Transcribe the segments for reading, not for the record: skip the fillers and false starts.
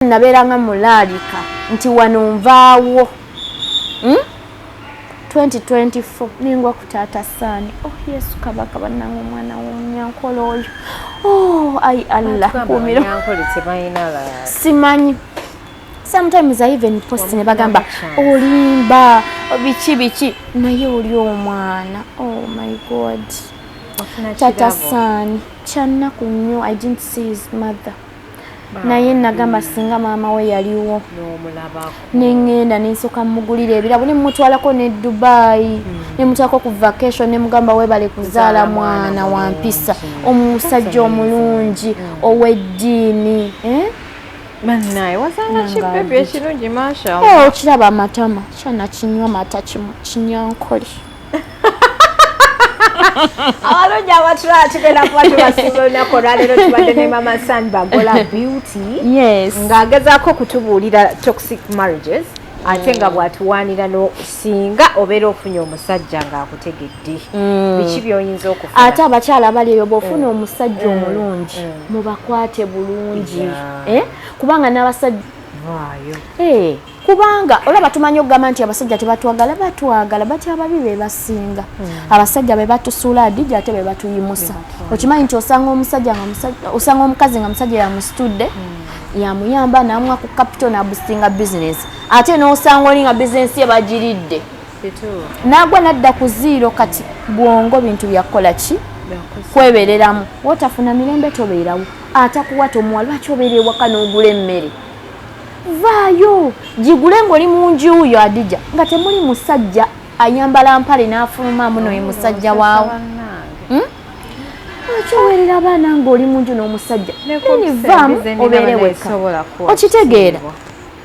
Nabeeranga mulaalika nti wano nvaawo. 2024 nengwa ku taata Saani. Oh Yesu Kabaka, bannange, omwana w'omunyankole oyo, oh ai Allah, kuumira. Abanyankole tebalina la. Simanyi, sometimes I even post ne bagamba olimba, biki biki, naye oli omwana, oh my God. Wafuna Tata kirabo. Saani, kyannaku nnyo, I didn't see his mother, naye nagamba singa maama we yaliwo n'omulabako. Neŋŋenda nensooka mugulira ebirabo, nemutwalako ne Dubai, nemutwalako ku vacation, nemugamba webale kuzaala Kuzaala mwana mwana wampisa, mulungi. omusajja omulungi ow'eddiini, eh? Bannaye, wasanga Nange kibebi adde. ekirungi, masha. Eh, okiraba amatama, kyana kinywa mata kinyankole. Abalungi abatulaba, tugenda kuba tubasiba olunaku olwaleero. Tubadde ne Mama San Bagola Beauty ng'agezaako okutubuulira toxic marriages, ate nga bw'atuwaanira no singa obeera ofunye omusajja ng'akutegedde, biki by'oyinza okufuna. Ate abakyala abali eyo, bw'ofuna omusajja omulungi, mubakwate bulungi. Eh? Kubanga n'abasajja Vaayo. Eh, kubanga olaba tumanyi okugamba nti abasajja tebatwagala, batwagala batya? Ababi be basinga. Abasajja be batusuula, Adija, ate be batuyimusa. Okimanyi nti osanga omusajja nga osanga omukazi nga musajja yamusitudde, yamuyamba n'amuwa ku capital, n'aboostinga business, ate n'osanga oli nga bizinesi ye bagiridde, n'agwa nadda ku zero. Kati bwongo bintu byakukola ki? Kwebereramu. Wotafuna mirembe tobeerawo, atakuwa tomuwa. Lwaki obeera ewaka n'ogula emmere? Vaayo gigule ng'oli mu nju yo, Adija, nga temuli musajja ayambala mpale n'afulumamu noye musajja waawe. Lwaki oweerera abaana ng'oli mu nju n'omusajja? Then vaamu obeere weka, okitegeera?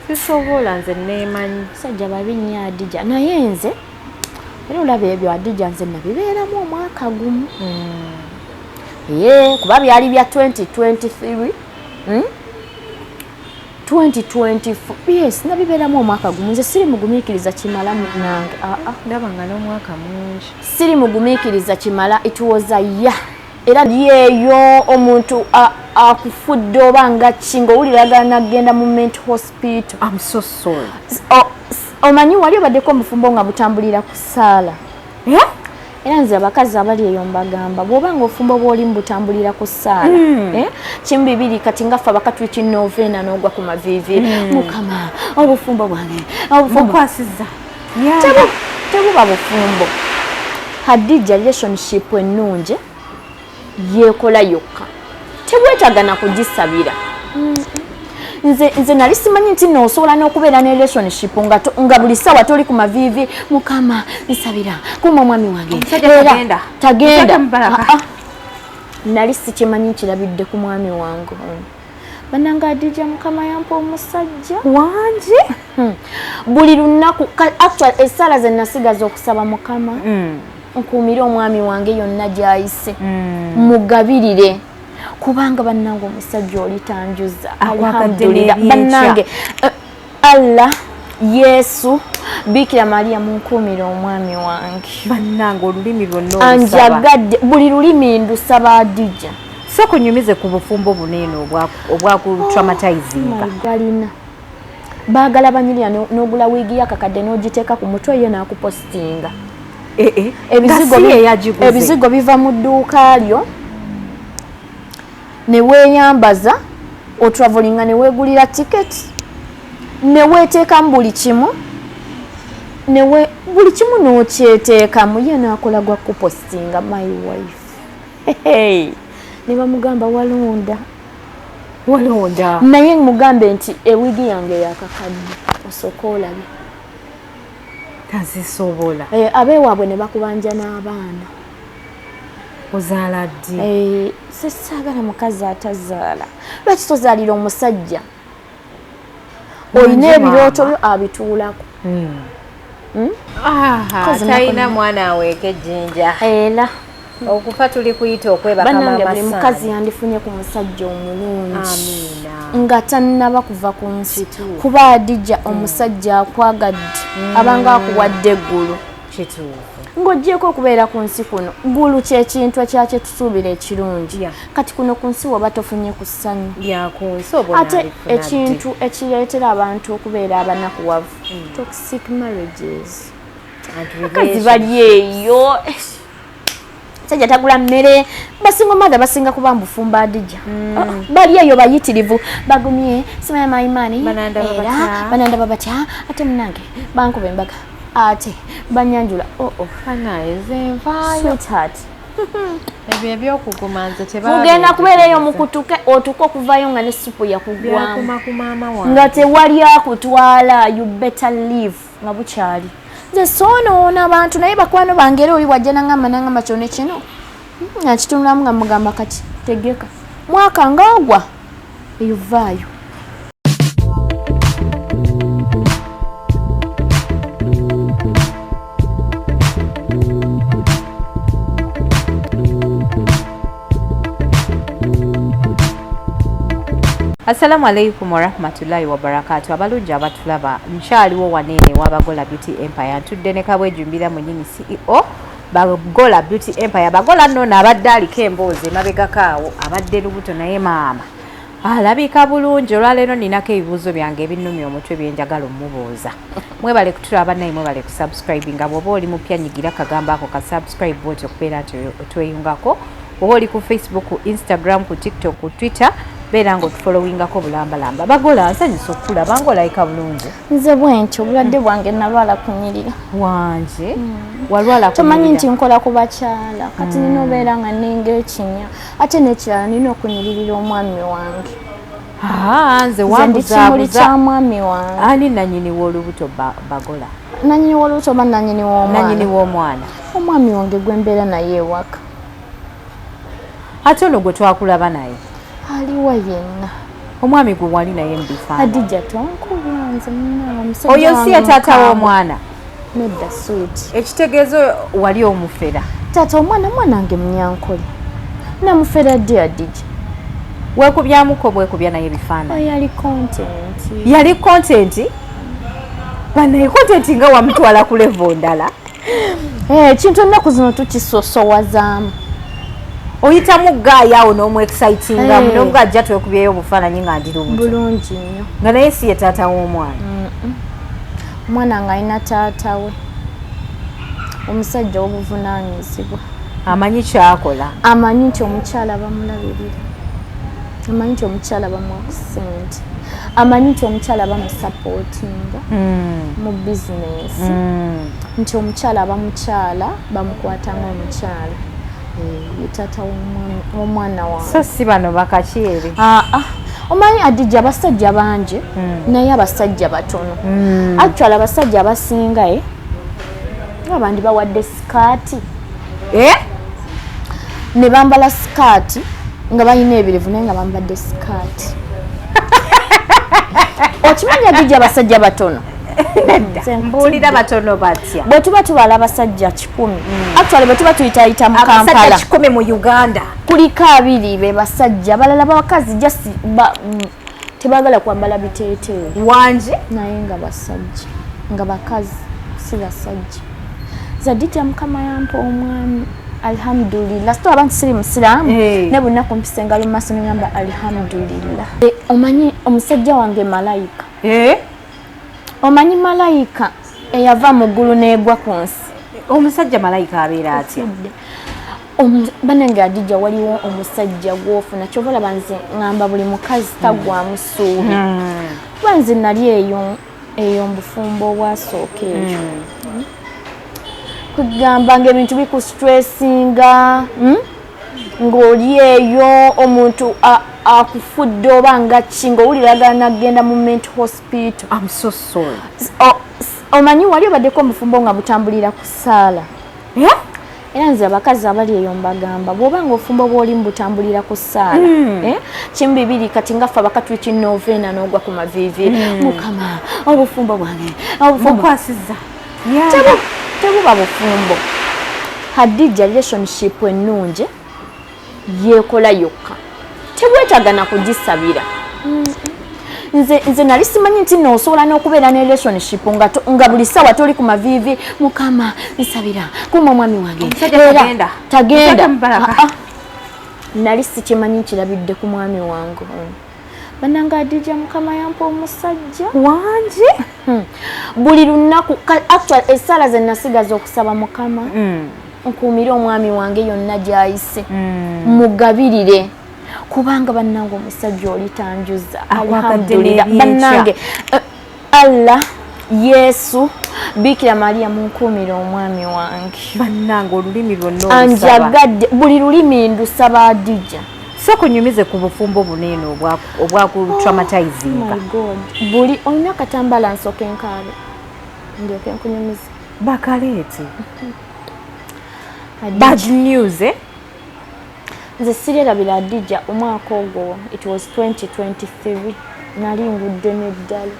Sisobola, nze neemanyi. Musajja babi nnyo, Adija, naye nze era olaba ebyo, Adija, nze nabibeeramu omwaka gumu ye, kuba byali bya 2023, 2024. Yes, nabibeeramu omwaka gumu. Nze siri mugumiikiriza kimala nange, aa. Ndaba nga n'omwaka mungi. Siri mugumiikiriza kimala. It was a year, era yeeyo omuntu akufudde oba nga ki, ngaowulira nagenda mu mental hospital. I'm so sorry. Omanyi wali obaddeko omufumbo nga butambulira ku ssaala? Era nze abakazi abali eyo mbagamba, bw'oba nga ofumbo bw'olimu butambulira ku ssaala, eh? Kimu bibiri, kati nga ffe abakatuliki, novena, n'ogwa ku maviivi, Mukama, obufumbo bwange, obufumbo Mukwasiza. Tebuba bufumbo, Hadija. Relationship ennungi yeekola yokka, tebwetaaga na kugisabira. Nze nali simanyi nti noosobola n'okubeera ne relationship nga buli ssaawa toli ku maviivi, Mukama nsabira kuuma omwami wange. Omusajja Era tagenda. Tagenda. Omusajja mubaraka. Ah, ah. Nali sikimanyi, nkirabidde ku mwami wange ono. Bannange, Adija, Mukama yampa omusajja. Wangi. Buli lunaku, actually essaala ze nasigaza okusaba, Mukama nkuumire omwami wange yonna gy'ayise, mugabirire, kubanga bannange omusajja oli tanjuza. Akwagadde Alhamdulillah. n'ebyenkya. Bannange, Allah, Yesu, Bikira Maria, munkuumire omwami wange. Bannange, olulimi lwonna olusaba. Anjagadde, buli lulimi ndusaba, Adija. Sooka onyumize ku bufumbo buno eno obwakutraumatizinga. Galina baagala banyirira, n'ogula wiigi yakakadde n'ogiteeka ku mutwe, ye n'akupostinga. Ebizigo Nga si ye yagiguze. Ebizigo biva mu dduuka lyo, ne weeyambaza, otravelinga, ne weegulira tiketi, ne weeteekamu buli kimu, buli kimu n'okyeteekamu, ye n'akola gwa kupostinga. My wife, hey. Ne bamugamba walonda. Walonda. Naye mugambe nti ewiigi yange yakakadde, osooka olabe. Tazisobola. Eh, abeewaabwe ne bakubanja n'abaana. Ozaala ddi? Eh, sesaagala mukazi atazaala. Lwaki tozaalira omusajja? Olina Wangi, ebirooto maama. byo abituulako. Aha, Kozi talina mwana aweeka ejjinja. Era Okufa tuli kuyita okwebaka. Bannange, Maama buli Sani. mukazi yandifunye ku musajja omulungi Amiina. nga tannaba kuva ku nsi. Kituufu. Kuba Adija, omusajja akwagadde abanga akuwadde eggulu. Kituufu. Ng'oggyeko okubeera ku nsi kuno, ggulu kyekintu ekya kyetusuubira ekirungi. Kati kuno ku nsi woba tofunye ku ssanyu. Lya ku nsi oba Ate onaalifuna ddi? Ekintu ekireetera abantu okubeera abanakuwavu, toxic marriages. And Bakazi bali eyo, sajja tagula mmere, basinga mother, basinga kuba mbufumba. Adija, bali eyo bayitirivu, bagumye, simanya maimani. Banandaba Era batya? Banandaba batya? Ate munange bankuba embaga, ate banyanjula, oo oh, oh. Banaye nze nvaayo. Sweetheart. Ebyo ebyokuguma nze Mugenda kubeera eyo mukutuke, otuke okuvayo nga ne supu yakugwamu. Byakuma ku maama wange. Nga tewali akutwala. You better leave nga bukyali. Nze soonoona abantu, naye bakwano bange, era oli wajja nangamba, nangamba kyona kino nga kitunulamu, nga mugamba kati tegeka mwaka ngaagwa eyo, vaayo. Assalamu alaikum warahmatullahi wabarakatu. Abalungi abatulaba, nkyaliwo waneene wabagola Beauty Empire, ntudde ne Kabwejumbira mwenyini, CEO Bagola Beauty Empire. Bagola nno naabadde aliko emboozi emabegako awo, abadde lubuto, naye maama alabika bulungi. Olwaleero ninako ebibuuzo byange ebinnumya omutwe byenjagala omubuuza. Mwebale kutulaba naye, mwebale kusubscribinga. Bw'oba oli mupya, nyigira kagambo ako ka subscribe bwotyo okubeera nti otweyungako. Oba oli ku Facebook, ku Instagram, ku TikTok, ku Twitter, beera nga otufollowingako bulambalamba. Bagola, nsanyusa okukulaba nga olabika bulungi. Nze bwentyo, obulwadde bwange nalwala kunyirira. Wanje, walwala? Tomanyi nti nkola ku bakyala? Kati nina obeera nga ninga ekinya, ate nekirala nina okunyiririra omwami wange. Nze Nze ndi kimuli wambuzaabuza. Kya mwami wange. Ani nanyini w'olubuto, Bagola? Nanyini w'olubuto oba nanyini Nanyini w'omwana? W'omwana. Omwami wange gwe mbeera naye ewaka. Ate ono gwe twakulaba naye? Aliwa yenna. Omwami gwe wali naye mubifaananyi. Adija, tonkuba nze munange, omusajja Oyo si wange ye taata mukambwe. w'omwana? Nedda, sweet. Ekitegeeza wali omufera? Taata omwana, mwana wange munyankole, namufera ddi, Adija? Weekubyamuko bwekubya naye ebifaananyi. Oyo yali content. Yali content? Banaye, content nga wamutwala ku level ndala. Eh, ekintu ennaku zino tukisosowazaamu. Oyitamu guy awo n'omuexcitingamu, nomuga ajja twekubyeyo obufaananyi nga ndi lubuto. Bulungi nnyo. Nga naye si ye taata w'omwana? Omwana nga alina taata we, omusajja w'obuvunaanyizibwa. Amanyi kyakola. Amanyi nti omukyala bamulabirira, amanyi nti omukyala bamuwa ku ssente, amanyi nti omukyala bamusupportinga mu bizinesi, nti omukyala aba mukyala, bamukwata nga omukyala. Eh, ye taata w'omwana wange. So si bano bakakyere? Ah, ah. Omanyi Adija, abasajja bangi, naye abasajja batono. Actually abasajja abasinga, abandi bawadde sikaati Eh? ne bambala sikaati nga balina ebirevu, naye nga bambadde sikaati. Okimanyi Adija, abasajja batono. Nedda, mbuulira, batono batya? Bwe tuba tubala abasajja 100, actually bwe tuba tuyitayita mu Abasajja Kampala, 100 mu Uganda? Kuliko 20 be basajja, abalala bakazi, just tebagala kwambala biteeteeyi. Wanje. Naye nga basajja, nga bakazi, si basajja. Zadija, Mukama yampa omwami, alhamdulillah. Sitwaba nti siri musiraamu, ne bunaku mpisa engalo mu maaso neŋamba alhamdulillah. Omanyi omusajja wange malayika. Eh? Omanyi malayika eyava mu ggulu n'egwa ku nsi? Omusajja malayika abeera atya? Banange Adija, waliwo omusajja gwofuna, kyova olaba nze ŋŋamba buli mukazi taggwamu ssuubi, kuba nze nali eyo eyo mbufumbo obwasooka eyo, kugamba nga ebintu bikustressinga, Ng'oli eyo omuntu akufudde oba nga ki, ng'owulira agala nagenda mu mental hospital. I'm so sorry. Omanyi wali obaddeko omufumbo nga butambulira ku ssaala? Eh? Era nze abakazi abali eyo mbagamba, bw'oba nga ofumbo bw'olimu butambulira ku ssaala, eh? Kimu bibiri, kati nga ffe abakatuliki, novena n'ogwa ku maviivi, Mukama obufumbo bwange, obufumbo Mukwasiza. Tebuba bufumbo. Hadija, relationship ennungi yeekola yokka, tebwetaaga na kugisabira. Nze nali simanyi nti noosobola n'okubeera ne relationship nga buli ssaawa toli ku maviivi, Mukama nsabira kuuma omwami wange. Omusajja Era tagenda. Tagenda. Omusajja mubaraka. Ah, ah. Nali sikimanyi, nkirabidde ku mwami wange ono. Bannange Adija, Mukama yampa omusajja. Wangi. Buli lunaku actually essaala ze nasigaza okusaba, Mukama nkuumire omwami wange yonna gy'ayise, mugabirire, kubanga bannange omusajja oli tanjuza. Akwagadde Alhamdulillah. n'ebyenkya. Bannange, Allah, Yesu, Bikira Mariya, munkuumire omwami wange. Bannange, olulimi lwonna olusaba. Anjagadde, buli lulimi ndusaba, Adija. Sooka onyumize ku bufumbo buneeno obwakutraumatizinga. My God, buli olina akatambala, nsooke nkaabe ndyoke nkunyumize. Bakaleeti. Adija. Bad news, eh? Nze siryerabira, Adija, omwaka ogwo, it was 2023, nali ngudde n'eddalo.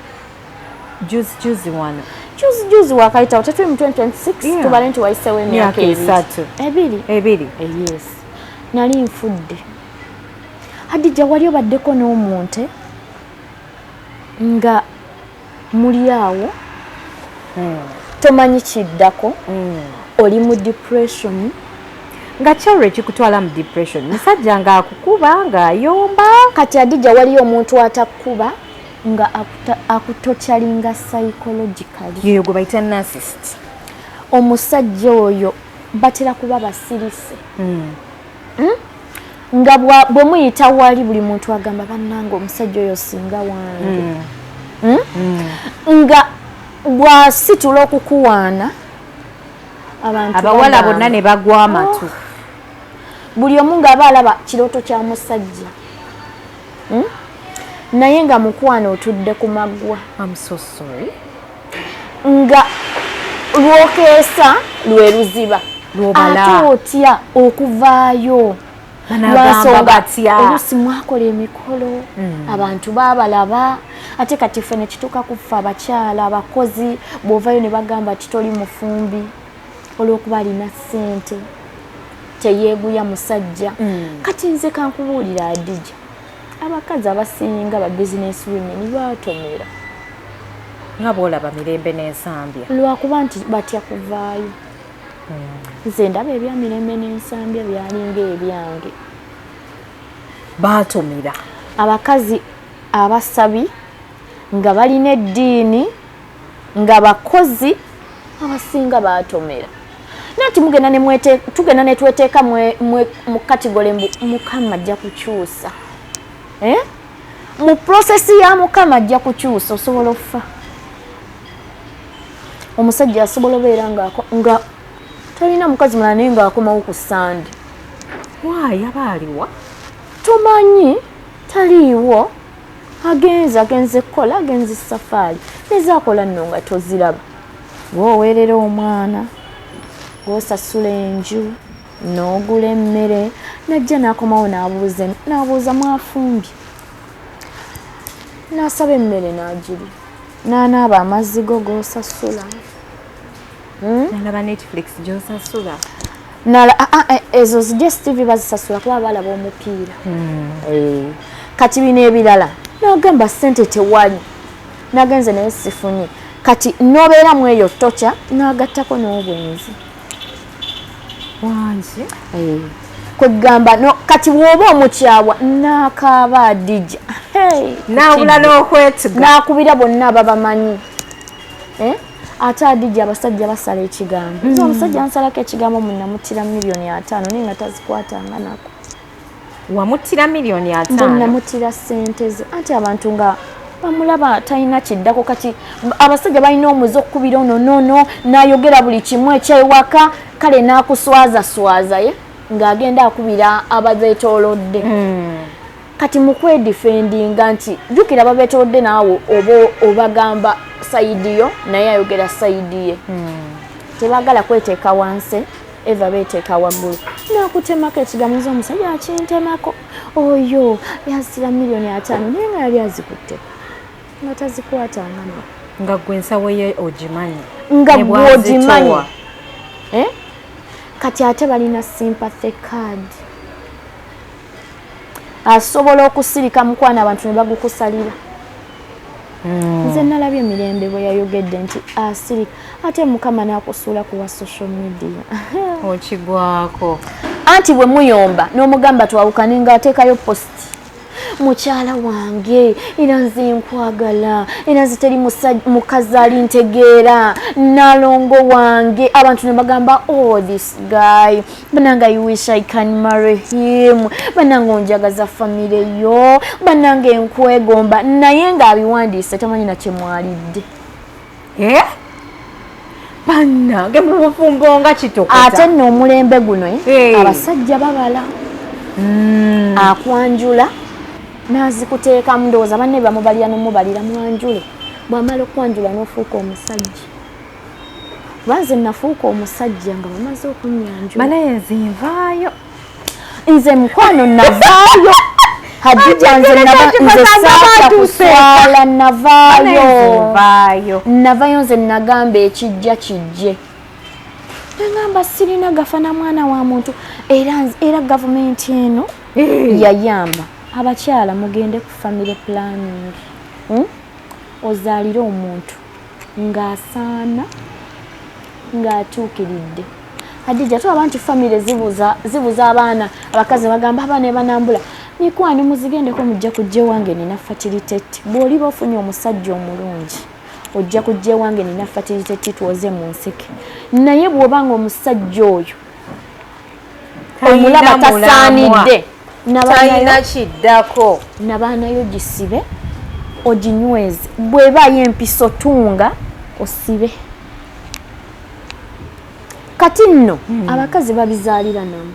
Juzi juzi wano. Juzi juzi wakayitawo, tetuli mu 2026? Tubale nti wayisewo emyaka Emyaka ebiri. 3. Ebiri. Ebiri. Eh, yes, nali nfudde, Hadija. Wali obaddeko n'omuntu nga muli awo, tomanyi kiddako, oli mu depression? Nga kyolwo ekikutwala mu depression, musajja ng'akukuba, ng'ayomba? Kati Adija, waliyo omuntu atakkuba nga akutorturinga psychologically. Yoyo gwe bayita narcissist. Omusajja oyo batera kuba basirise. Nga bwe muyita wali, buli muntu agamba, "Bannange, omusajja oyo singa wange." Nga bw'asitula okukuwaana, abantu abawala bagamba, bonna ne bagwa amatu. Buli omu ng'aba alaba kirooto kya musajja. Naye nga mukwano otudde ku maggwa. I'm so sorry. Nga lwokeesa lwe luziba. Lw'obala. Ate otya okuvaayo. Banagamba Lwansonga batya? oluusi mwakola emikolo, abantu baabalaba. Ate kati ffe ne kituuka ku ffe abakyala abakozi, bw'ovayo ne bagamba ti toli mufumbi olw'okuba alina ssente, teyeeguya musajja. Kati nze kankubuulira, Adija, abakazi abasinga ba business women baatomera. Nga bwolaba Mirembe n'Ensambya. Lwakuba nti batya kuvaayo. Nze ndaba ebyamirembe n'Ensambya byalinga ebyange. Baatomera. Abakazi abasabi nga balina eddiini, nga bakozi, abasinga baatomera. Nati mugenda ne tugenda ne tweteeka mu category mbu Mukama ajja kukyusa, eh? Mu process ya Mukama ajja kukyusa, osobola okufa. Omusajja asobola obeera nga talina mukazi mulala, naye ng'akomawo ku Sande. Waayi, aba aliwa? Tomanyi, taliiwo, agenze kukola, agenze safaari, nezakola nno nga toziraba. Gwoweerera omwana, gwosasula enju, n'ogula emmere, najja n'akomawo n'abuuza mwafumbye, n'asaba emmere n'agirya, n'anaaba amazzi go g'osasula. Nalaba Netflix gyosasula. Nala ah, ah, eh, ezo zi DSTV bazisasula kuba balaba omupiira. Eh, kati bino ebirala nagamba sente tewali, nagenze naye sifunye. Kati nobeeramu eyo torture, nagattako n'obwenzi. Wangi. Eh, kwegamba no, kati bw'oba omukyawa n'akaaba, Adija. Hey, nawula n'okwetuga. N'akubira bonna ababamanyi. Eh? Ate Adija, abasajja basala ekigambo. Nze omusajja nsalako ekigambo, munamutira 5 miliyoni naye nga tazikwatanga nako. Wamuttira miliyoni Nze 50? Namutira sente ze, anti abantu nga bamulaba talina kiddako. Kati abasajja balina omuze okukubira ono nono, n'ayogera buli kimu ekyewaka, kale n'akuswazaswaza ye ng'agenda akubira ababeetoolodde. Kati mu kwedefendinga nti jjukira babeetoolodde, naawe oba obagamba side yo, naye ayogera side ye. Tebagala kweteeka wansi, eva beeteeka waggulu, nakutemako ekigambo. Nze omusajja akintemako oyo yazitira 5 miliyoni naye nga yali azikutteko, nga tazikwatanga nako. Nga gwe ensawo ye ogimanyi. Nga Ne gwe ogimanyi. bw'azitowa. Eh? Kati ate balina sympathy card, asobola okusirika mukwana, abantu ne bagukusalira. Nze nalabye Mirembe bwe yayogedde nti asirika, ate Mukama n'akusuula kuwa social media. Okigwako. Anti bwe muyomba n'omugamba twawukane, ng'ateekayo post, "Mukyala wange, era nze nkwagala, era nze teri mukazi alintegeera, nalongo wange." Abantu ne bagamba, "Oh, this guy, banange, I wish I can marry him. Banange, onjagaza famire yo, banange nkwegomba." Naye ng'abiwandiise tamanyi nakyemwalidde. Eh? Bannange, mu bufumbo nga kitokota. Ate nno omulembe guno, eh, abasajja babala. Akwanjula n'azikuteekamu, ndowooza banne bamubalira nomubalira mwanjule. Bw'amala okwanjula n'ofuuka omusajja. Kuba nze nafuuka omusajja nga bamaze okunnyanjula. Banaye, nze nvaayo. Nze mukwano navaayo, Hadija, nze nze saata kuswala, navaayo. Nvaayo. Navayo nze, nagamba ekijja kijje. Nagamba sirina gafa na mwana wa muntu. Era gavumenti eno yayamba abakyala, mugende ku family planning, Ozaalire omuntu ng'asaana, ng'atuukiridde. Hadija, tulaba nti famire zibuza, zibuza abaana. Abakazi bagamba abaana ebanambula mikwano, muzigendeko, mujja kujja ewange nina fertility. Bw'oliba ofunye omusajja omulungi, ojja kujja ewange nina fertility, twoze mu nseke. Naye bw'obanga omusajja oyo omulaba tasaanidde, talina kiddako. Nabaanayo gisibe, oginyweze. Bw'ebaayo empiso, tunga osibe. Kati nno abakazi babizaalira namu.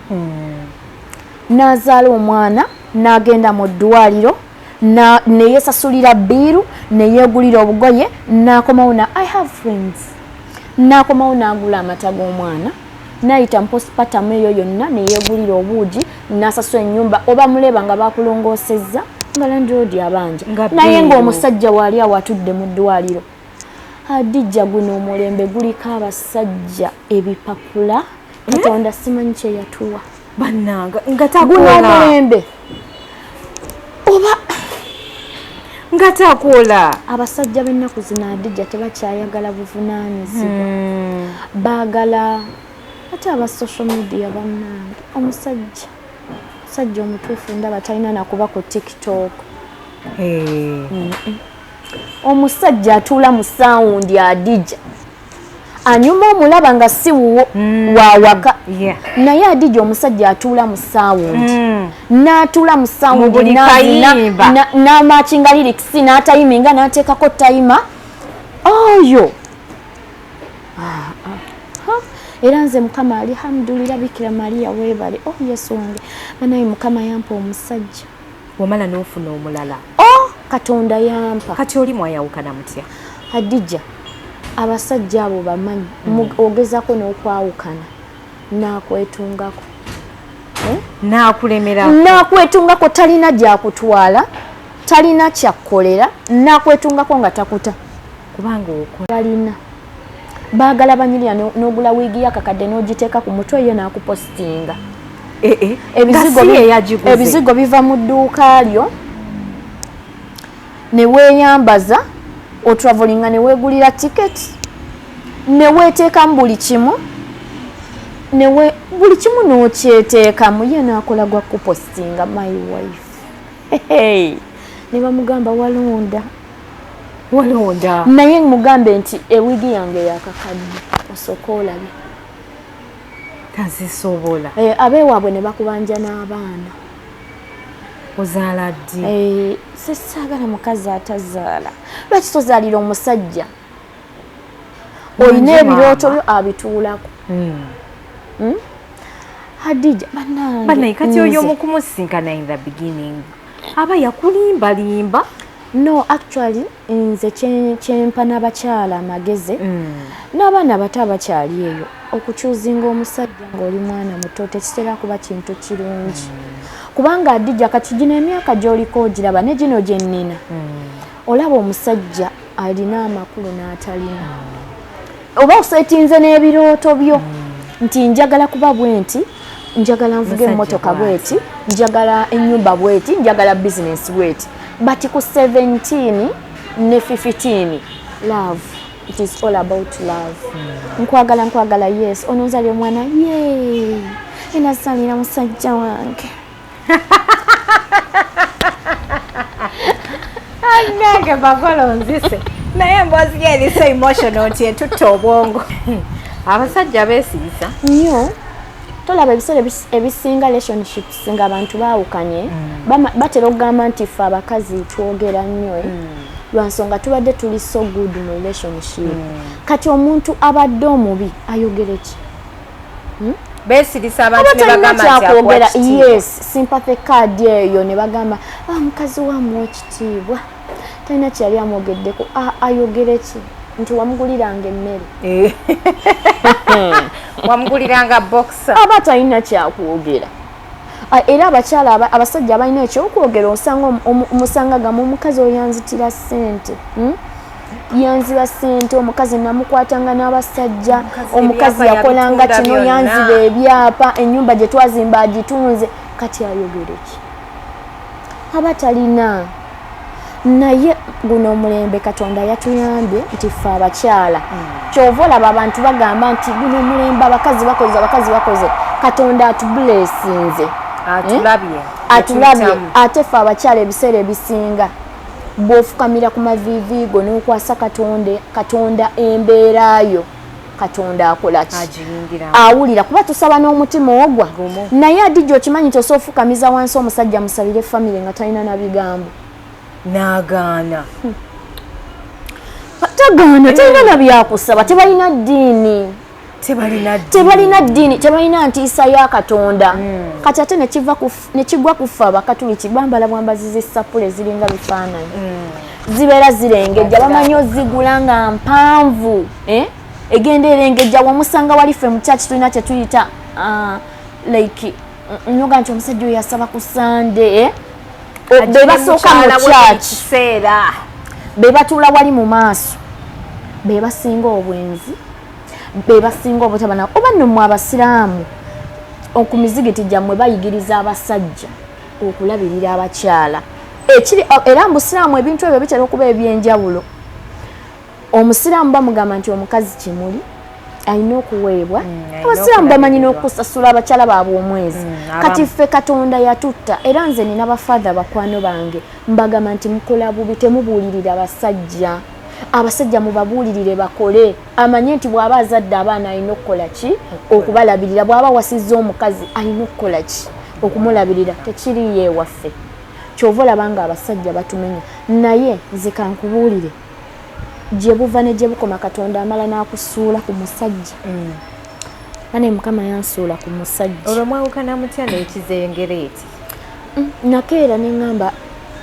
N'azaala omwana, n'agenda mu ddwaliro, neyesasulira bill, neyeegulira obugoye, n'akomawo na, I have friends, n'akomawo n'agula amata g'omwana, n'ayita mu postpartum eyo yonna, neyeegulira obuugi, n'asasula ennyumba. Oba muleba nga bakulongoosezza, nga landlord abanja. Nga naye bill. Ng'omusajja waali awo atudde mu ddwaliro. Hadijja, guno omulembe guliko abasajja ebipapula. Katonda simanyi kye yatuwa. Bannanga, nga Guno takola. omulembe oba Nga takola. Abasajja b'ennaku zino, Hadijja, tebakyayagala buvunaanyizibwa, baagala ate aba social media. Bannange, omusajja, omusajja omutuufu ndaba talina nakuba ku TikTok. Omusajja atuula mu sound, Adija, anyuma, omulaba nga si wuwo wawaka. Naye Adija, omusajja atuula mu sound, n'atuula mu Mu sound, buli kayimba. n'amatchinga lyrics, n'atayiminga, n'ateekako timer oyo. Ah, ah. Ha, era nze Mukama, alhamdulira, Bikira Maria weebale. Oh Yesu wange, banaye, Mukama yampa omusajja. Wamala n'ofuna omulala. Oh, Katonda yampa. Kati oli mwayawukana mutya? Hadija, abasajja abo bamanyi. Ogezaako n'okwawukana, n'akwetungako. N'akulemera. N'akwetungako, talina gyakutwala, talina kyakkolera, n'akwetungako nga takuta. Kubanga okola. Balina baagala banyirira. N'ogula wiigi yakakadde n'ogiteeka ku mutwe, ye n'akupositinga. Eh, eh. Ebizigo Nga si ye yagiguze. Ebizigo biva mu dduuka lyo, ne weeyambaza, otravelinga, ne weegulira tiketi, ne weeteekamu buli kimu, buli kimu n'okyeteekamu, ye n'akola gwa kupositinga, "My wife." Hey, ne bamugamba walonda. Walonda. Naye mugambe nti ewiigi yange yakakadde, osooka olabe. Tazisobola. Eh, abeewaabwe ne bakubanja n'abaana. Ozaala ddi? Eh, sesaagala mukazi atazaala. Lwaki tozaalira omusajja? Olina Wangi, ebirooto maama. byo, abituulako. Hadija, bannange, Banaye, kati oyo nze- mukumusinkana in the beginning aba yakulimbalimba? No, actually nze kyempa n'abakyala amagezi n'abaana abato abakyali eyo, okuchoosinga omusajja ng'oli mwana muto tekitera kuba kintu kirungi, kubanga Adija, kati gino emyaka gy'oliko ogiraba ne gino gye nnina, olaba omusajja alina amakulu n'atalina. Oba osetinze n'ebirooto byo nti njagala kuba bwe nti, njagala nvuga Musajja emmotoka bw'ati. bweti, njagala ennyumba bweti, njagala bizinesi bweti, but ku 17 ne 15. Love, it is all about love. Nkwagala, nkwagala, yes. Ononzali omwana ye enasalira musajja wange. Nange Bagolo nzise, naye emboozi ye eri so emotional nti etutta obwongo. Abasajja beesirisa nnyo. Tolaba ebiseera ebisinga relationships nga abantu baawukanye, batera okugamba nti ffe abakazi twogera nnyo, eh? Lwansonga tubadde tuli so good mu relationship. Kati omuntu abadde omubi ayogere ki? Beesirisa abantu ne aba talina bagamba nti akuwa kyakwogera. kitiibwa. Yes, sympathy card eyo ne bagamba, "Ah, mukazi wamuwa ekitiibwa, talina kyeyali amwogeddeko." Ah, ayogere ki nti wamuguliranga emmere? Eh. Wamuguliranga boxer. Aba talina kyakwogera. Ah, era abakyala abasajja abalina ekyokwogera, osanga omusanga gamu omukazi oyo yanzitira ssente, Yanziba ssente, omukazi namukwatanga n'abasajja, Omukazi omukazi ebyapa yakolanga yabitunda kino, byonna. Yanziba ebyapa, ennyumba gye twazimba agitunze. Kati ayogere ki? Aba talina. Naye guno omulembe Katonda yatuyambye nti ffe abakyala, kyova olaba abantu bagamba nti guno omulembe abakazi bakoze, abakazi bakoze. Katonda atublessinze. Atulabye. Atulabye. Yatuyitamu. Ate ffe abakyala ebiseera ebisinga bw'ofukamira ku maviivi go n'okwasa Katonda, Katonda embeera yo, Katonda akola ki? Agiyingira. Awulira, kuba tusaba n'omutima ogwa. Gumu. Naye adijja, okimanyi nti osobola ofukamiza wansi omusajja musabire famire nga talina na bigambo? N'agaana. Tagaana, talina na byakusaba. Tebalina ddiini. Tebalina. Tebalina ddiini, tebalina ntiisa ya Katonda. Kati ate nekigwa kufa Abakatuliki bambala bwambazi zisapula eziringa bifaananyi, zibeera zirengejja, bamanyi ozigula nga mpanvu, eh? Egenda erengejja wamusanga wali. Ffe mu church tulina kyetuyita like nyoga nti omusajja oyo yasaba ku Sande, eh? Be basooka mu church, kiseera. Be batuula wali mu maaso, be basinga obwenzi, be basinga obutabana. Oba nno mmwe Abasiraamu ku mizigiti gyammwe bayigiriza abasajja okulabirira abakyala, ekiri era mu busiraamu ebintu ebyo bitera okuba ebyenjawulo. Omusiraamu bamugamba nti omukazi kimuli, alina okuweebwa. Alina Abasiraamu bamanyi okulabiririrwa. n'okusasula abakyala baabwe omwezi. Kati Abamu. ffe Katonda yatutta. Era nze nina bafather bakwano bange, mbagamba nti mukola bubi, temubuulirira basajja. Abasajja mubabuulirire bakole, amanye nti bw'aba azadde abaana alina okukola ki? Okubalabirira. Bw'aba wasizza omukazi alina okukola ki? Okumulabirira. Tekiriyo ewaffe, kyova olaba nga abasajja batumenya. Naye nze kankubuulire, gye buva ne gye bukoma, Katonda amala n'akusuula ku musajja. Ane Mukama yansuula ku musajja. Olwo mwawukana mutya n'ekizengereeti? Nakeera ne ŋŋamba,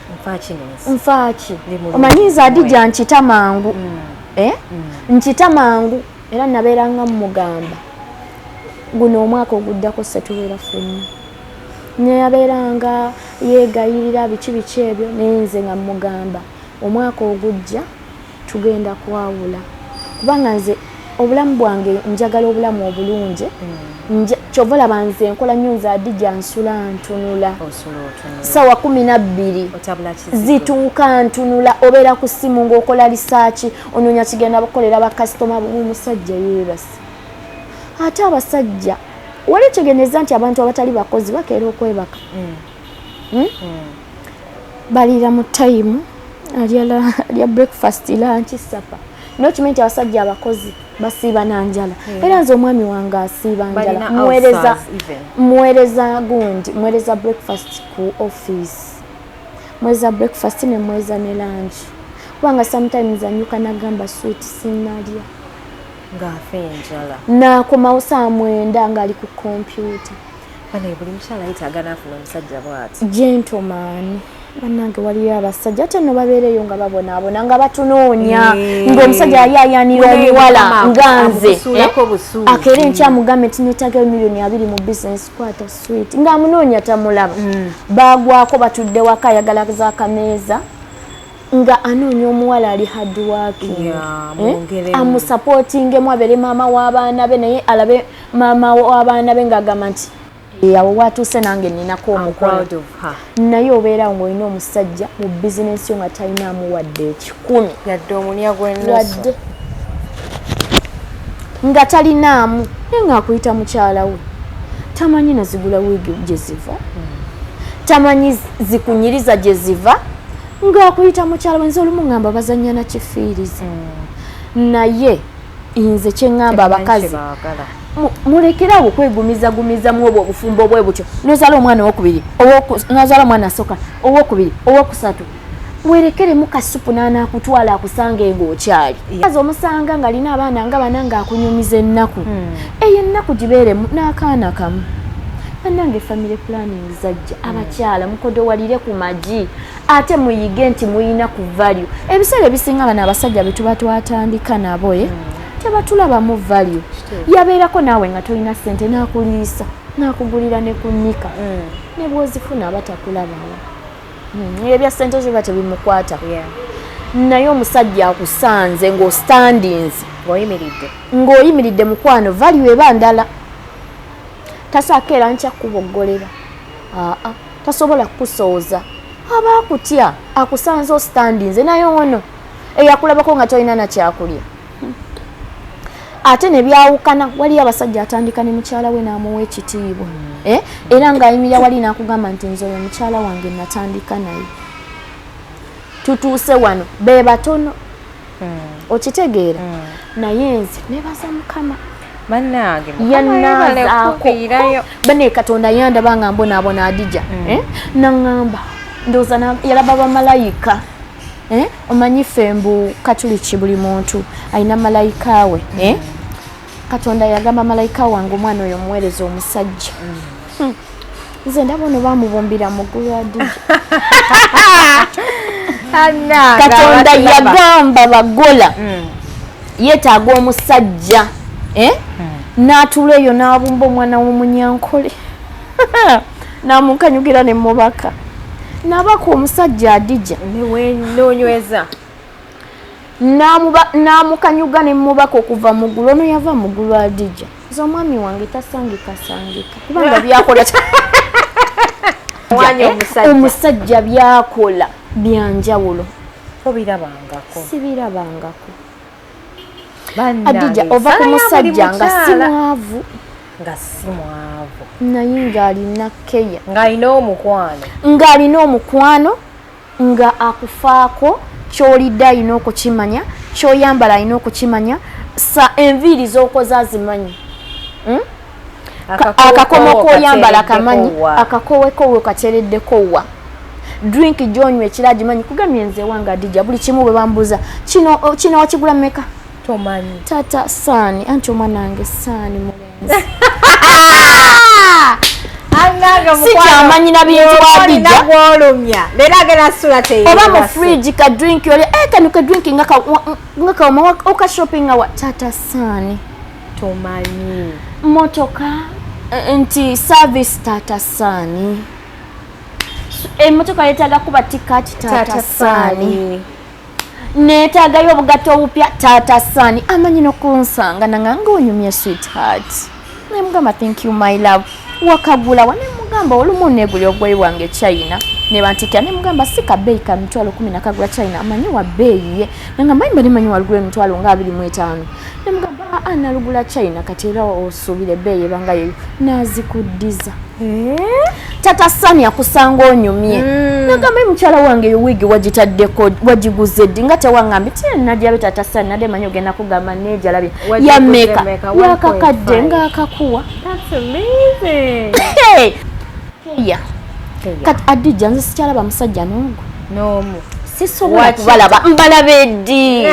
Nfaaki nensi? Nfaaki? Ndi mulungi. Omanyi nze Adija nkita mangu, eh? Nkita mangu. Era nabeeranga mugamba guno omwaka oguddako setubeera ffenna, neyabeeranga yeegayirira biki biki ebyo, naye nze nga mugamba omwaka ogujja tugenda kwawula, kubanga nze obulamu bwange njagala obulamu obulungi. Kyova olaba nze nkola nnyo. Nze Adija nsula ntunula. Osula otunula. Sawa 12 Otabula kizigo. zituuka ntunula. Obeera ku ssimu ng'okola research, onoonya kigenda bakolera bakasitoma. Omusajja yeebase. Ate abasajja wali kyegeneza nti abantu abatali bakozi bakeera okwebaka. Baliira mu time, alya breakfast, lunch, supper. Nokimanyi nti abasajja abakozi basiiba nanjala? Era nze omwami wange asiiba njala. Balina Muweereza ulcers even. Muweereza gundi, muweereza breakfast ku office, muweereza breakfast ne muweereza ne lunch, kubanga sometimes anyuka nagamba, "Sweet, sinalya." Ng'afa enjala. Nakomawo saa 9 ng'ali ku kompyuta. Banaye, buli mukyala yetaaga n'afuna omusajja bw'ati. Gentleman. Bannange, waliyo abasajja ate nno babeereyo nga babonaabona nga batunoonya, Eh. ng'omusajja yali ayanira Munaye omuwala Mukama nga nze, amusuulako eh? busuuzi. Akeera enkya amugambe nti neetagayo miliyoni 20 mu bizinesi, kwata sweet, ng'amunoonya tamulaba. Baagwako batudde waka, ayagala z'akameeza, nga anoonya omuwala ali hard working, Yeah, eh? mwongeremu. Amusupportingemu, abeere maama w'abaana be, naye alabe maama w'abaana be ng'agamba nti Awo watuuse nange ninako omukono. Naye obeera ng'olina omusajja mu bizinensi yo nga talinaamu wadde 1,000, yadde omunya gw'ennusu, wadde nga talinaamu, naye ng'akuyita mukyala we. Tamanyi nazigula wiigi gye ziva, tamanyi zikunyiriza gye ziva, ng'akuyita mukyala we. Nze olumu ŋŋamba bazannya na kifiiriza, naye nze kyeŋŋamba abakazi, mulekerawo okwegumizagumizamu obwo obufumbo bwe butyo. Nozaala omwana owokubiri, nozaala omwana asooka, owokubiri, owokusatu, werekeremu kasupu n'anaakutwala akusange ng'okyali. Kazi omusanga ng'alina abaana nga bana ng'akunyumiza ennaku, eyo ennaku gibeeremu n'akaana kamu. Bannange, family planning zajja. Abakyala mukodowalire ku magi, ate muyige nti muyina ku value. Ebiseera ebisinga bano abasajja be tuba twatandika nabo, tebatulabamu value. Yabeerako naawe nga tolina ssente, n'akuliisa, n'akugulira ne ku nnika, ne bw'ozifuna aba takulabawo. Ebya ssente zo biba tebimukwata. Naye omusajja akusanze ng'ostandinze, ng'oyimiridde, ng'oyimiridde, mukwano, value eba ndala. Tasaako era nkya kuboggolera, aa, tasobola kukusooza, aba akutya, akusanze ostandinze. Naye ono eyakulabako nga tolina nakyakulya, ate ne byawukana. Waliyo abasajja atandika ne mukyala we n'amuwa ekitiibwa, era ng'ayimirira wali n'akugamba nti nze oyo mukyala wange natandika naye, tutuuse wano. Be batono, okitegeera? Naye nze nebaza Mukama. Bannange, Mukama yeebale Yanaazaako. okukuviirayo. Bane, Katonda yandaba nga mbonaabona, Adija, eh? Naŋŋamba ndowooza yalaba bamalayika, eh? Omanyi ffe mbu Katuliki buli muntu alina malayika we, eh? Katonda yagamba malayika wange, omwana oyo omuweereza omusajja. Nze ndaba ono bamubumbira mu ggulu, Adija. Bannange, Katonda abatulaba. yagamba bagola yeetaaga omusajja, eh? N'atuula eyo n'abumba omwana w'omunyankole n'amukanyugira ne mubaka nabaka omusajja, Adija. Nonyweza. N'amukanyuga ne mubaka okuva mu ggulu. Ono yava mu ggulu, Adija. Nze omwami wange tasangikasangika, kubanga byakola Mwanya omusajja. Omusajja byakola byanjawulo. Tobirabangako. Sibirabangako. Bannange, Adija, ova ku ssala ya buli musajja nga si mukyala. mwavu, Nga si mwavu, naye ng'alina keya, ng'alina omukwano, ng'alina omukwano, nga akufaako. Kyolidde alina okukimanya, kyoyambala alina okukimanya, sa enviiri z'okoze azimanyi. Akakomo koyambala kamanyi, akakoweko kateereddeko wa, drink gyonywa ekira agimanyi. Kugambye nze wange Adija, buli kimu bwe bambuuza kino, kino wakigula mmeka? Tomanyi. Tata Saani, anti omwana wange Saani mulenzi. Sikyamanyi na bintu, Adija. Gwolumya leero agenda sula. Oba mu fridge ka drink oli, kano ka drink nga kawoma, okashoppinga wa? Tata Saani. Tomanyi. Motoka, nti service, Tata Saani. Emotoka yeetaaga kuba tikati, Tata Saani. Neetaagayo obugatto obupya, Taata Saani. Amanyi nokunsanga nanga ngaonyumya, sweetheart, nemugamba thank you my love, wakagula wa? Nemugamba olumu negulya obugoye bwange China nebantikira. Nemugamba si kabeeyi ka 100,000, nakagula China. Amanyi wa bbeeyi ye? Nangamba mba nemanyi walugula 250,000. Nemugamba aa, nalugula China, kati era osuubira ebbeeyi ebanga yeyo. Nazikuddiza. Tata Sani akusanga onyumye, nagamba mukyala wange eyo wiigi wagitaddeko wagiguze ddi nga tewaŋŋambye? Ti najjabe Tata Sani, nadde manyi ogenda kugamba neejalabye. Wagiguze Yameka? mmeka? Yakakadde. 1.5. Ng'akakuwa. That's amazing. Ya, kati Adija, nze sikyalaba musajja n'ogwo. N'omu. Sisobola Waki? kubalaba. Mbalaba eddi?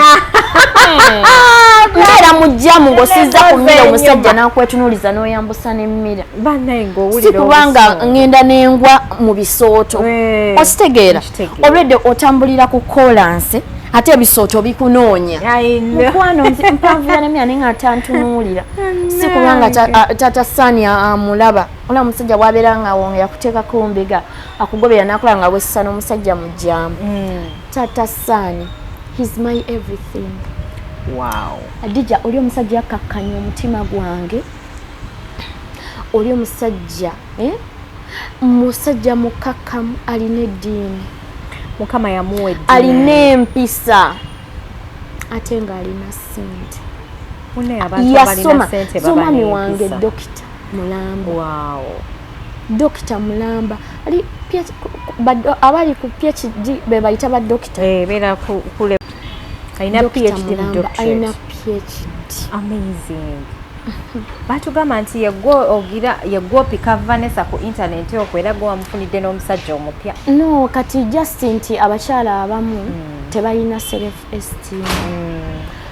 Mbeera mujjamu ng'osizza ku mmere, omusajja n'akwetunuuliza n'oyambusa n'emmira. Bannaye, Si ng'owulira kubanga obusungu. ŋŋenda n'engwa mu bisooto. Okitegeera? Nkitegeera. Olwedde otambulira ku koolansi, ate ebisooto bikunoonya. I know. Mukwano, nze mpanvuya nemya naye nga tantunuulira, si kubanga Tata Saani amulaba. Olaba omusajja bwabeera nga wonge yakuteekako mbega, akugobera nakola nga wessa n'omusajja mujjamu. Tata Saani, he's my everything. Adija, oli omusajja yakkakkanya omutima gwange. Oli omusajja, eh? Musajja mukakkamu, alina eddiini. Mukama yamuwa eddiini. Alina empisa, ate ng'alina ssente. Munne, abantu abalina Yasoma. ssente So baba omwami wange n'empisa. Dokita mulamba. Dokita mulamba ali PH abali ku PhD be bayita ba dokita. Eh, beera kule alina Dokita PhD mu mulamba, doctorate. Alina PhD. Amazing. Batugamba nti yegwe ogira, yegwe opika Vanessa ku internet okwo, era gwe wamufunidde n'omusajja omupya. No, kati just nti abakyala abamu tebalina self esteem.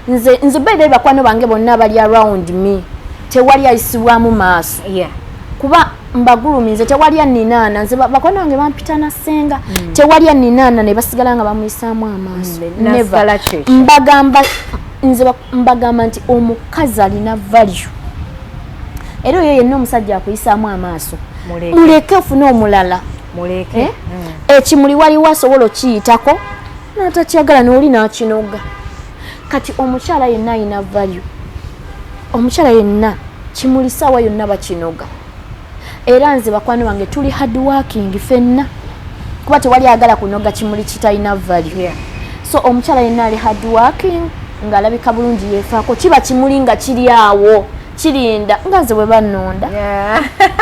Nze beere bakwano bange bonna abali around me, tewali ayisibwamu maaso. Kuba mbagulumize, tewali aninaana. Nze bakwano bange bampita na ssenga, tewali aninaana ne basigala nga bamuyisaamu amaaso. Never. Nasigala kyekyo. Mbagamba nze mbagamba nti omukazi alina value, era oyo yenna omusajja akuyisaamu amaaso, Muleke. Muleke ofune omulala. Muleke. Eh? Ekimuli waliwo asobola okiyitako n'atakyagala, n'oli n'akinoga. Kati omukyala yenna alina value, omukyala yenna kimuli, saawa yonna bakinoga. Era nze bakwano bange tuli hard working fenna, kuba tewali agala kunoga kimuli kitalina value. So omukyala yenna ali hard working, ng'alabika bulungi, yeefaako, kiba kimuli nga kiri awo kirinda, nga nze bwe bannonda.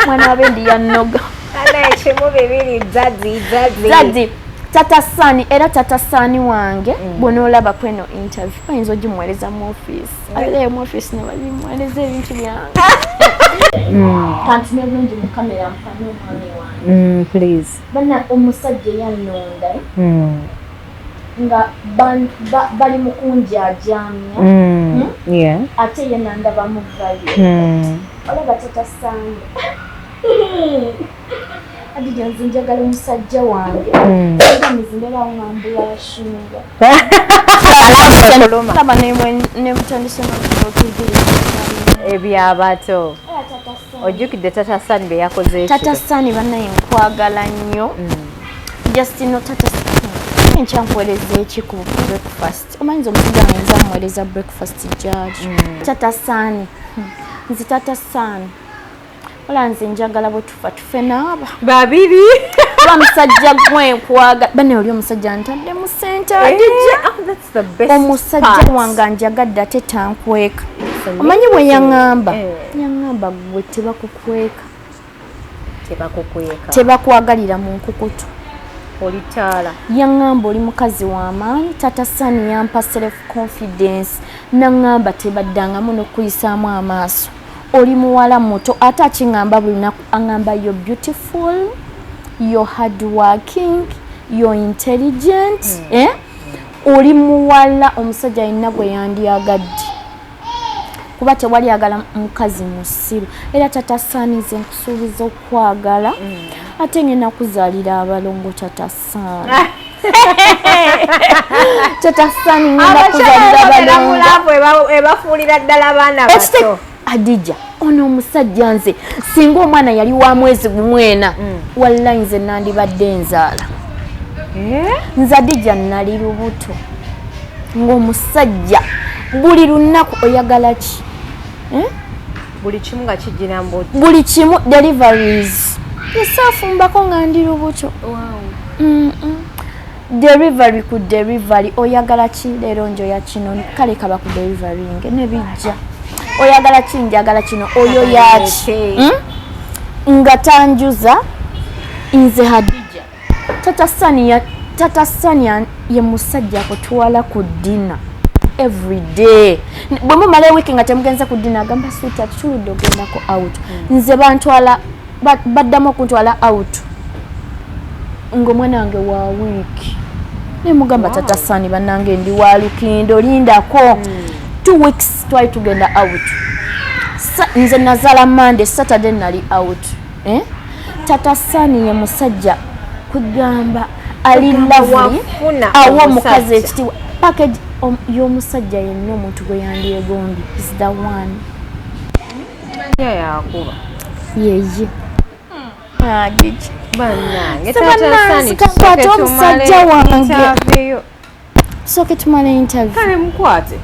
Mwana wabendi yannoga. Ana ekimu bibiri, daddy, daddy. Daddy, tata Sani, era tata Sani wange bw'onoolaba kweno interview, bayinza ogimuweereza mu office, abeereyo mu office ne babimuweereza ebintu byange. Kantume bulungi mu kamera, mpane omwami wange. Please. Bana, omusajja eyannonda, nga bali mu kunjajamya, ate ye nandaba mu value. Olaba tata Sani, Adija, nze njagala omusajja wange nga mizimbeerawo nga mbulashinga. Kuluma. Laba nemutandise n'otugiri. Ebyabato ojjukidde tata Sani bye yakoze Tata ekiro. Sani, bannaye nkwagala nnyo. Just no, tata Sani, enkya nkuweereza eki ku breakfast? Omanyiza omusajja wange nza muweereza breakfast gyali. Tata Sani, nze tata Sani ola, nze njagala bwe tufa tufe naaba Babiri. Oba musajja gwe nkwagala. Bannaye, oli omusajja ntaddemu ssente, Adija. Oh, that's the best Omusajja part. wange anjagadde ate tankweka. Omanyi bwe yaŋŋamba? Eh. Yaŋŋamba, gwe tebakukweka. Tebakukweka. Tebakwagalira mu nkukutu. Oli taala. Yaŋŋamba oli mukazi w'amaanyi. Tata Sani yampa self confidence, naŋŋamba tebaddangamu n'okuyisaamu amaaso, oli muwala muto. Ate akiŋŋamba buli lunaku, aŋŋamba, "You're beautiful, you're hard working, you're intelligent, eh? Oli muwala omusajja yenna gwe yandyagadde, kuba tewali agala mukazi musiru." Era tata Saani, nze nkusuubiza okwagala, ate ngenda kuzaalira abalongo. Tata Saani, tata Saani, ngenda kuzaalira abalongo. Abalongo ebafuulira ddala abaana bato. Adija, ono omusajja, nze singa omwana yali wa mwezi gumwena, wallahi nze nandibadde nzaala. Nze Adija nali lubuto ng'omusajja buli lunaku, "Oyagala ki?" Eh? Buli kimu nga kigira mbu. Buli kimu, deliveries. Esaafumbako nga ndi lubuto. Delivery ku delivery, "Oyagala ki leero?" "Njoya kino." "Kale kaba ku delivering." Nebijja. "Oyagala ki?" "Njagala kino." "Oyo yaki?" Nga tanjuza. Nze Hadija, tata Sani, tata Sani ye musajja akutwala ku dinner every day. Bwe mumala ewiiki nga temugenze ku dinner, agamba, "Sweetheart, tuludde ogendako out." Nze bantwala, baddamu okuntwala out ng'omwana wange wa wiiki. Nemugamba, "Tata Sani, bannange ndi wa lukindo, lindako 2 weeks." Twali tugenda out. Nze nazaala Monday, Saturday nali out, eh? Tata Sani ye musajja kugamba ali lovely, awa omukazi ekitiibwa. Package y'omusajja yenna omuntu gwe yandyegombye is the one. Yakuba. Yeye agigi. Bannange. Kankwate omusajja wange, sooke tumale interview. Kale mukwate,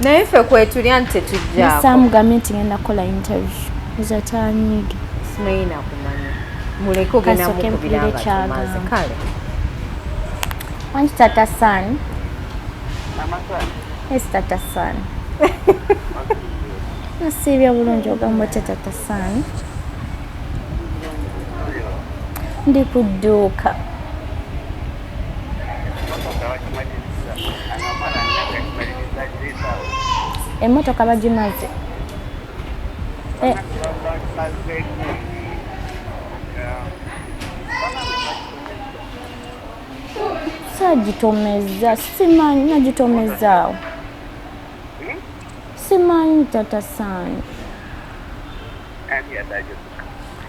naye ffe kwetulya nti tetujjaako. Saamugambye nti ngenda kukola interview. Nze tanyiige. Simanyi nakumanya. Muleke ogenda Kasooke mukubira mpulire nga tumaze. kyagamba. Kale. Wangi Tata San. Yes, Tata San. Nasiibye bulungi, ogamba otya Tata San? Ndi ku dduuka. Emmotoka bagimaze. Saagitomeza, simanyi nagitomezaawo. Simanyi Tata San.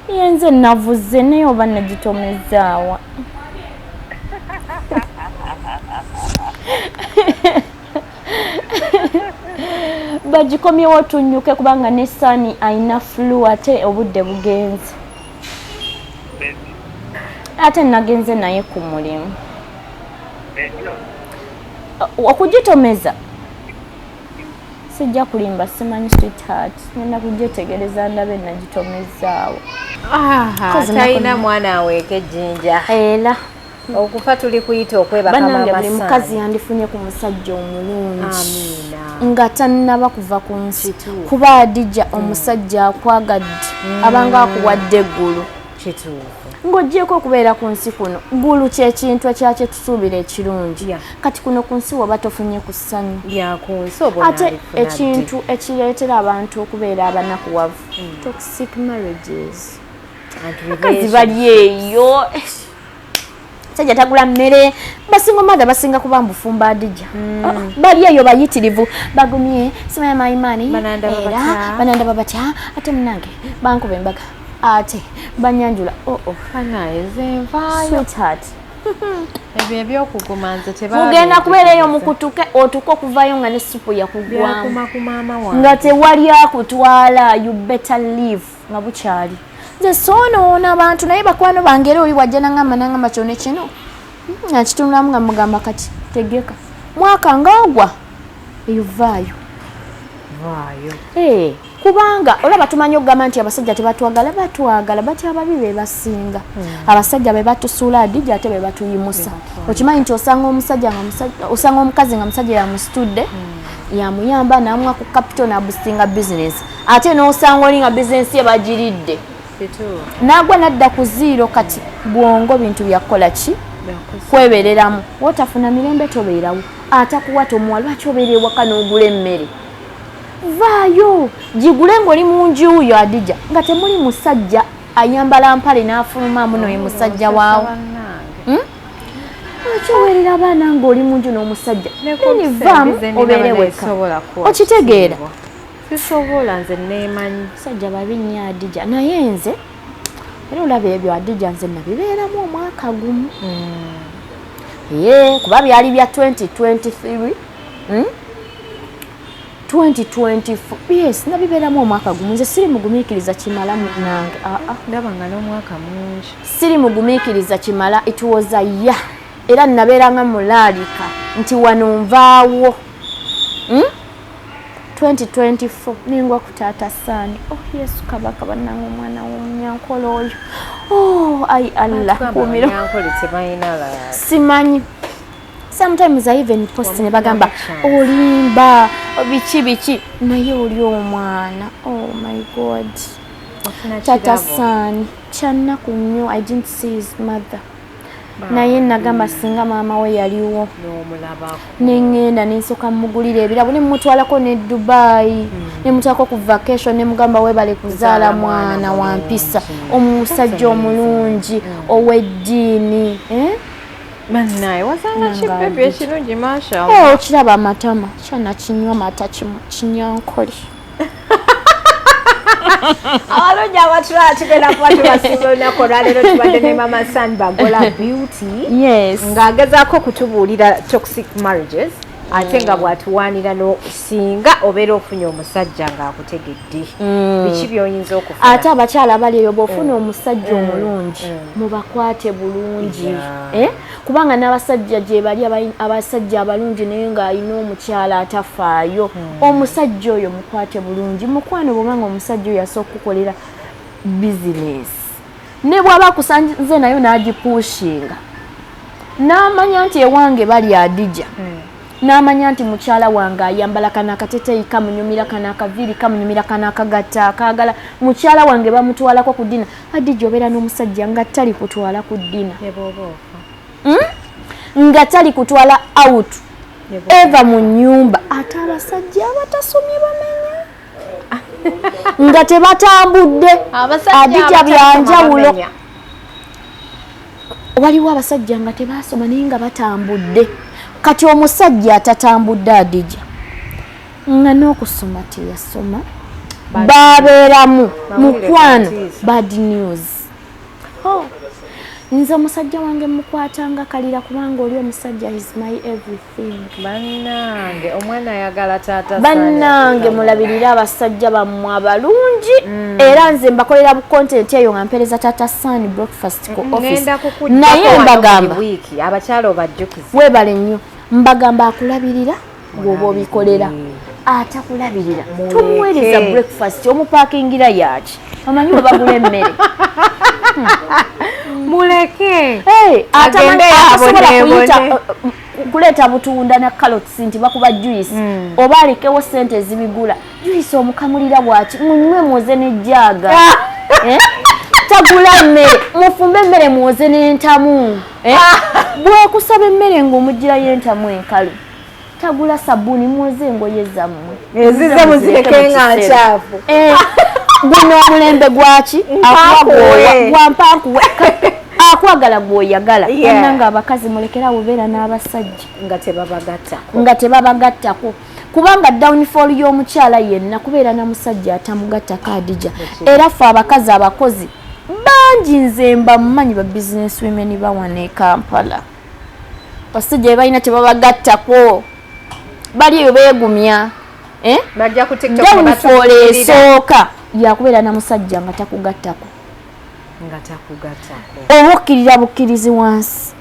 Ye nze navuze naye oba nagitomezaawa. Bagikomyewo tunnyuke kubanga ne Sani ayina flu ate obudde bugenze. Ate nagenze naye ku mulimu. Okugitomeza sijja kulimba, simanyi sweetheart, ngenda kugyetegereza ndabe nagitomezaawo. Aha, talina mwana aweeka ejjinja. Era okufa tuli kuyita okwebaka. Bannange, buli Mama mukazi San. yandifunye ku musajja omulungi Amiina. nga tannaba kuva ku nsi. Kituufu. Kuba Adija, omusajja akwagadde abanga akuwadde eggulu. Kituufu. Ng'oggyeko okubeera ku nsi kuno, ggulu kyekintu ekyakye tusuubira ekirungi. Kati kuno ku nsi woba tofunye ku ssanyu Lya ku nsi oba ate onaalifuna ddi? Ekintu ekireetera abantu okubeera abanakuwavu, toxic marriages. And Bakazi bali eyo, sajja tagula mmere, basinga mother basinga kuba mbufumba. Adija, oh, bali eyo bayitirivu, bagumye, simanya mayimaani. Banandaba Era batya? banandaba batya? Ate munange bankuba embaga, ate banyanjula, oo oh. Banaye nze nvaayo. Sweetheart. Ebyo ebyokuguma nze. Mugenda kubeera eyo mukutuke, otuke okuvayo nga ne supu yakugwamu. Byakuma ku maama wange. Nga tewali akutwala. You better leave nga bukyali. Nze soonoona abantu, naye bakwano bange era oli wajja nangamba, nangamba kyone kino nga kitunulamu, nga mugamba kati tegeka mwaka ngaogwa eyo vaayo. Vaayo. Eh, kubanga olaba tumanyi okugamba nti abasajja tebatwagala, batwagala batya? Ababi be basinga. Abasajja be batusuula, Adija, ate be batuyimusa. Okimanyi nti osanga omusajja nga osanga omukazi nga musajja yamusitudde, yamuyamba namuwa ku capital nabusinga business, ate n'osanga oli nga bizinesi ye bagiridde, Kituufu. nagwa nadda ku zero. Kati bwongo bintu byakukola ki? Kwebereramu. Wotafuna mirembe tobeerawo, atakuwa tomuwa. Lwaki obeera ewaka n'ogula emmere? Vaayo gigule ng'oli mu nju yo, Adija, nga temuli musajja ayambala mpale n'afulumamu noye musajja waawo. Lwaki oweerera abaana ng'oli mu nju n'omusajja? Then vaamu obeere weka, okitegeera? Sisobola, nze neemanyi. Musajja babi nnyo, Adija. Naye nze era olaba ebyo, Adija, nze nabibeeramu omwaka gumu ye, kuba byali bya 2023, 2024. Yes, nabibeeramu omwaka gumu. Nze siri mugumiikiriza kimala nange, aa. Ndaba nga n'omwaka mungi. Siri mugumiikiriza kimala. It was a year. Era nabeeranga mulaalika nti wano nvaawo. 2024 nengwa ku Taata Saani. Oh Yesu Kabaka, bannange, omwana w'omunyankole oyo, oh ai Allah, kuumira. Abanyankole tebalina lala. Simanyi, sometimes I even post ne bagamba olimba, biki biki, naye oli omwana, oh my God. Wafuna Tata kirabo. Saani, kyannaku nnyo, I didn't see his mother, naye nagamba singa maama we yaliwo N'omulabako. Neŋŋenda nensooka mugulira ebirabo, nemutwalako ne Dubai, nemutwalako ku vacation, nemugamba webale kuzaala Kuzaala mwana mwana wa mpisa, mulungi. omusajja omulungi ow'eddiini, eh? Bannaye, wasanga Nange kibebi Adija. ekirungi, masha. Eh, okiraba amatama, kyana kinywa mata kinyankole. Abalungi abatulaba, tugenda kuba tubasiima olunaku olwaleero. Tubadde ne Mama San Bagola Beauty Yes. ng'agezaako okutubuulira toxic marriages. Ate nga bw'atuwaanira no singa obeera ofunye omusajja ng'akutegedde, biki by'oyinza okufuna. Ate abakyala abali eyo, bw'ofuna omusajja omulungi, mubakwate bulungi. Eh? Kubanga n'abasajja gye bali abasajja abalungi naye ng'alina omukyala atafaayo. Omusajja oyo mukwate bulungi, mukwano, bwobanga omusajja oyo asobola okukukolera bizinesi, ne bw'aba akusanze nayo n'agipushinga, n'amanya nti ewange bali Adija, n'amanya nti mukyala wange ayambala kano akateteeyi kamunyumira, kano akaviiri kamunyumira, kano akagatta akaagala, mukyala wange bamutwalako ku dinner. Adija, obeera n'omusajja nga tali kutwala ku dinner, Ne bw'oba ofa. Nga tali kutwala out Ne bw'oba eva mu nnyumba. Ate abasajja abatasomye bamenya nga tebatambudde. Abasajja Adija, abatasoma byanjawulo. bamenya. Waliwo abasajja nga tebasoma naye nga batambudde. Kati omusajja atatambudde, Adija, nga n'okusoma teyasoma, babeeramu Mawulire mukwano. gatiisa. Bad news. Oh, nze omusajja wange mukwatanga kalira kubanga oli omusajja is my everything. Bannange, omwana ayagala taata. Bannange, Sani. Mulabirire abasajja bammwe abalungi. Era nze mbakolera bu content eyo nga mpeereza Taata San breakfast ku office. Ngenda kukujjako Naye wano mbagamba, buli wiiki, abakyala obajjukize. Weebale nnyo. Mbagamba, akulabirira bw'oba obikolera, atakulabirira Muleke. tomuweereza breakfast. Omupakingira yaki? Omanyi bwe bagula emmere? Muleke. Hey, Agende atasobola yabonebone. kuyita kuleeta butunda na carrots nti bakuba juice, oba alekewo sente ezibigula juice, omukamulira bwaki? Munywe mwoze n'ejjaaga. Eh? Tagula mmere, mufumbe emmere mwoze n'entamu. Eh? Bwekusaba emmere ng'omugirayo entamu enkalu. Tagula sabbuuni, mwoze engoye zammwe. Ezize muzireke nga Mu kiseera. nkyafu. Eh, guno omulembe gwaki? Mpankuwe. Gwampankuwe, akwagala gwoyagala. Bannange abakazi, mulekerawo obeera n'abasajja nga tebabagattako. Nga tebabagattako, kubanga downfall y'omukyala yenna kubeera na musajja atamugattako. Adija, era ffe abakazi abakozi bangi nze mba mumanyi, ba business women bawana e Kampala, basajja be balina tebabagattako, bali eyo beegumya. Eh? Bajja ku TikTok Downfall ne batuukirira. Esooka yakubeera na musajja nga takugattako. Nga takugattako. Oba okkirira bukkirizi wansi,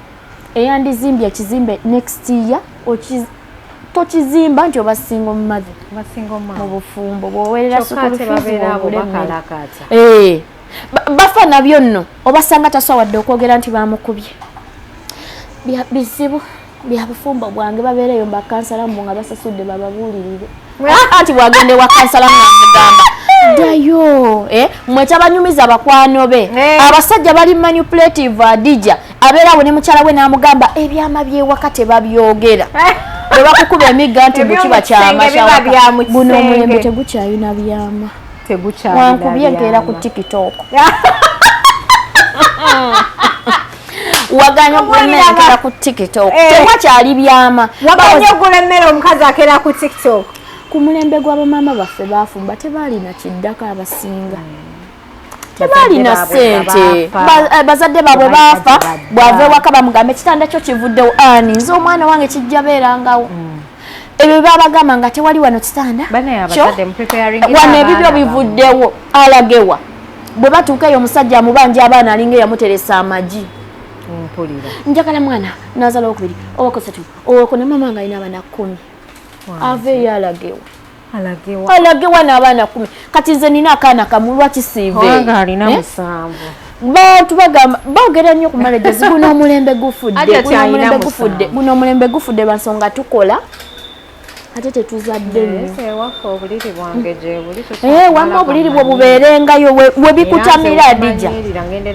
eyandizimbye ekizimbe next year tokizimba nti oba single mother. Basinga Mu omwana. bufumbo bw'owerera Kyokka school ate fees, babeera abo bw'ogula emmere. bakalakata. Eh, bafa nabyo nno, obasanga tasobola okwogera nti bamukubye. Bizibu bya bufumbo bwange. Babeereyo mbakansala mbu nga basasudde bababuulirire, anti bwagenda ewa kansala namugamba ddayo. Eh, mwe tabanyumiza bakwano be. Eh. Abasajja bali manipulative. Adija, abeerawo ne mukyala we n'amugamba ebyama byewaka tebabyogera. Bwe bakukuba emigga nti mbu kiba kyama Eby'omu kisenge biba kyawaka. bya mu Guno kisenge. omulembe tegukyalina byama. Tegukyalina Wankubye nkeera ku byama. TikTok, waganya ogula emmere nkeera ku TikTok. Eh. Tewakyali byama. Waganye ogula emmere, omukazi akeera ku TikTok. Ku mulembe gw'abamaama baffe bafumba, tebaalina kiddako, abasinga tebaalina Bazadde baabwe ssente. baafa. Bazadde baabwe Tebalina baafa. gye badda. Bw'ava ewaka bamugambe ekitanda kyo kivuddewo, ani nze omwana wange kijja beerangawo. Ebyo babagamba nga tewali wano kitanda Banaye kyo, abazadde mupreparingira wano ebibyo abaana bammwe. bivuddewo, alagewa? Bwe batuuka eyo omusajja amubanja abaana, alinga eyamuteresa amagi. Mpulira. Njagala mwana nazala owokubiri, owokusatu, owokuna, mama nga alina abaana 10. Aveeyo alagewa? Alagewa? Alagewa n'abaana 10? Kati nze nina akaana kamu, lwaki siive? Kubanga alina Eh? 7. Bantu bagamba boogera nnyo ku marriages. Guno omulembe gufudde, Ate guno alina omulembe gufudde, 7. guno omulembe gufudde lwansonga tukola ate tetuzadde nnyo. Naye ewaffe obuliri bwange gye buli. Eh, wamma obuliri bwe bubeerengayo we bikutamira. Adija,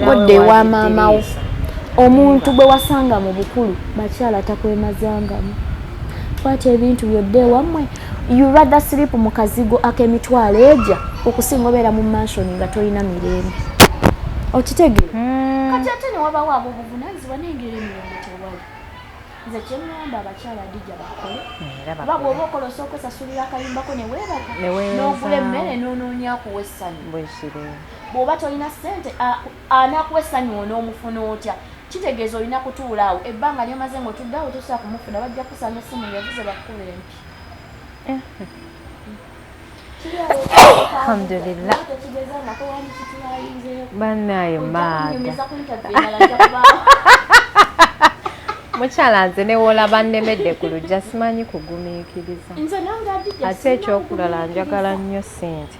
godde ewa maamawo. Omuntu gwe wasanga mu bukulu, bakyala, takwemazangamu. Kwata ebintu byodde ewammwe. You rather sleep mu kazigo ak'emitwalo eja okusinga obeera mu mansion nga tolina mirembe. Okitegeera? Kati ate ne wabawo ab'obuvunanyizibwa n'engeri emirembe tewali. Nze kyeŋŋamba abakyala, Adija, bakole, oba bw'oba okola osooka osasulira akayumbako ne weebaka, Ne weewezaawo. n'ogula emmere n'onoonya akuwa essanyu. Bwekiri. Bw'oba tolina ssente, anaakuwa essanyu onoomufuna otya? Kitegeeza olina kutuula awo ebbanga lyomaze ng'otudde awo, tosobola kumufuna, bajja kusanga essimu yavuze bakkuba empi. Alhamdulillah. Tekigezangako wandikitwayinzeyo. Bannaye maada. Kunyumiza ku interview endala, nja kubaawo. Mukyala, nze newoolaba nnemedde ku lujja, simanyi kugumiikiriza. Nze nange Adija. Ate ekyokulala, njagala nnyo ssente.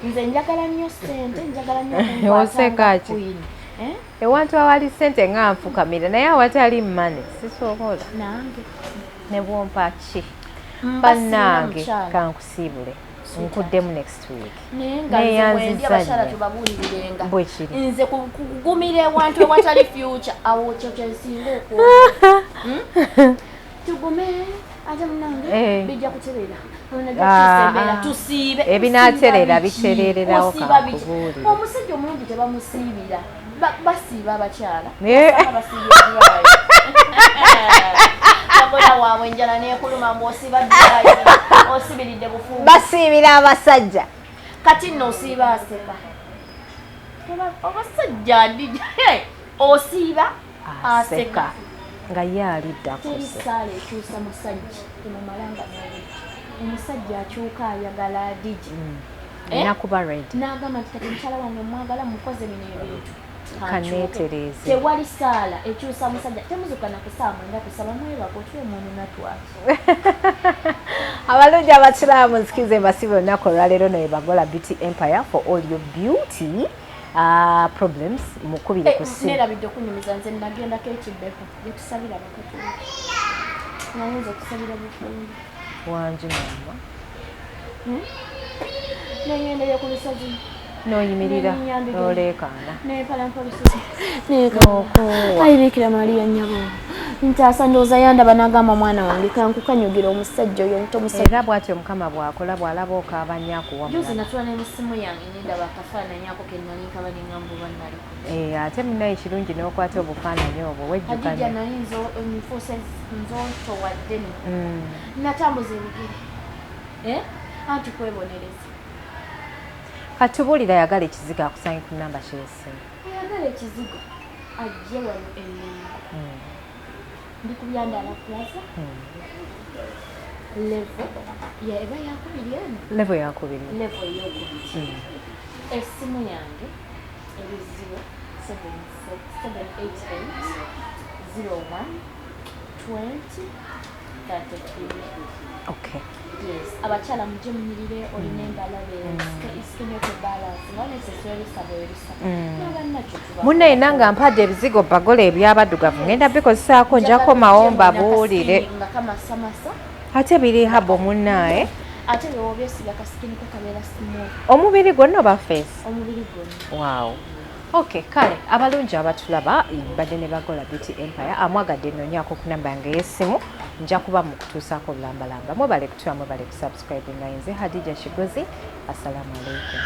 Nze njagala nnyo ssente, njagala nnyo. Oseka ki? Queen. Eh? Ewantu awali ssente nga nfukamira, naye awatali money sisobola. Nange. Ne bwompa ki. Mba sirina. Bannange, Mukyala. kankusiibule, nkuddemu next week. Naye nga nze Neeyanzizza bwendi abakyala nnyo. tubabuulirirenga. Bwe kiri. Nze kugumira ewantu ewatali future, awo kyo kyensinga okwogera. Tugume ate munange. Eh. Bijja kuterera. Ah, Embeera ah. tusiibe. Ebinaaterera Tusiiba biki? biterererawo. Osiiba biki? Kankubuulire. Omusajja omulungi tebamusiibira. Basiiba abakyala. Naye- Osanga basiibye dry. Bagola waabwe enjala nekuluma mbu osiiba dry, osibiridde bufumbo. Basiibira abasajja. Kati nno osiiba aseka. Abasajja ndi osiiba aseka. Nga ye alidda. Teri Kuse. saala ekyusa musajja, temumalanga n'obujja. Omusajja akyuka ayagala Adija. Eh? Nina kuba ready. N'agamba nti kati mukyala wange mwagala, mukoze bino ebintu. Kaneetereeze. Tewali saala ekyusa musajja. Temuzuka na kusaawa 9 kusaba, mwebaka otya omwono natwaki. Abalungi abakiramu, nzikize mbasibe olunaku olwaleero naye Bagola Beauty Empire for all your beauty problems, mukubire ku ssimu. Nerabidde okunyumiza, nze nagendako ekibbeho gyetusabira abakatuliki, nayinza okusabira bufumbi. Wangi mama. Nengendeyo ku lusozi. N'oyimirira. Nenyambige. N'oleekaana. Nepalampa olusozi. N'okoowa. Ayi Bikira Mariya nnyabo ntaasa. Ndowooza yandaba n'agamba, mwana wange kankukanyugira omusajja oyo nti omusajja. Era bw'atyo Mukama bw'akola, bw'alaba okaaba nnyo akuwa Juzi mulala. natula n'emissimu yange nendaba akafaananyi ako ke nali nkaba neŋŋamba oba naliko. Eh, ate munaye kirungi n'okwata obufaananyi obwo. Hadija, wejjukanya. nali nfuuse nzontowadde nno. Natambuza ebigere. Eh? Anti kwebonereza. Katubuulira, ayagala ekizigo akusange ku namba kyesimu? Ayagala ekizigo ajje wano emengo. Ndi ku Byandala Plaza, level ya eba yakubiri eno. Level yakubiri. Level eyokubiri. Essimu yange eri 0788 01 20 33. Okay. Yes, abakyala mujje munyirire, olina embalabe, skin yoko balance nga necessary bwerisa n'abannakyo tuba. Munnaye nange mpadde ebizigo Bagola ebyabaddugavu, ngenda bikozesaako, nja komawo mbabuulire. Nga kamasamasa. Ate biri habo munnaye. Ate bwe obyesiga ka skin ko kabeera smooth. Omubiri gwonna oba face? Omubiri gwonna. Wow, okay, kale abalungi abatulaba, mbadde ne Bagola Beauty Empire. Amwagadde nonyako ku namba yange ey'essimu, nja kuba mu kutuusaako obulambalamba. Mwebale kutula, mwebale kusubscribinga. Nze Hadija Kigozi, assalamu alaikum.